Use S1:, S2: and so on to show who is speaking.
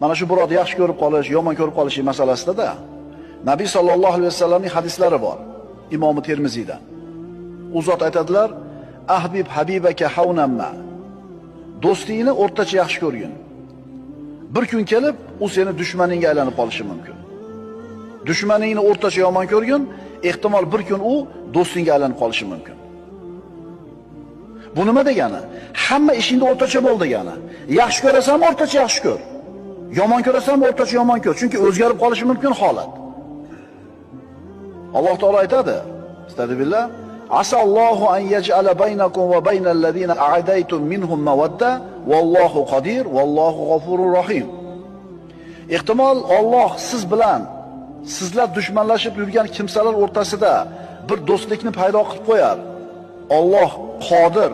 S1: Mana shu birovni yaxshi ko'rib qolish, yomon ko'rib qolish masalasida-da Nabiy sallallohu alayhi vasallamning hadislari bor. Imom Termiziydan. U zot aytadilar: "Ahbib habibaka hawnamma." Do'stingni o'rtacha yaxshi ko'rgin. Bir kun kelib, u seni dushmaningga aylanib qolishi mumkin. Dushmaningni o'rtacha yomon ko'rgin, ehtimol bir kun u do'stingga aylanib qolishi mumkin. Bu nima degani? Hamma ishingda o'rtacha bo'l degani. Yaxshi ko'rasanmi, o'rtacha yaxshi ko'r. Yomon ko'rasanmi, o'rtacha yomon ko'r. Chunki o'zgarib qolishi mumkin holat. Alloh taolo aytadi: "Astagfirullah, asallohu an yaj'ala baynakum va baynal ladina a'adaytum minhum mawadda vallohu qodir vallohu g'afurur rohim." Ehtimol Alloh siz bilan sizlar dushmanlashib yurgan kimsalar o'rtasida bir do'stlikni paydo qilib qo'yar. Alloh qodir.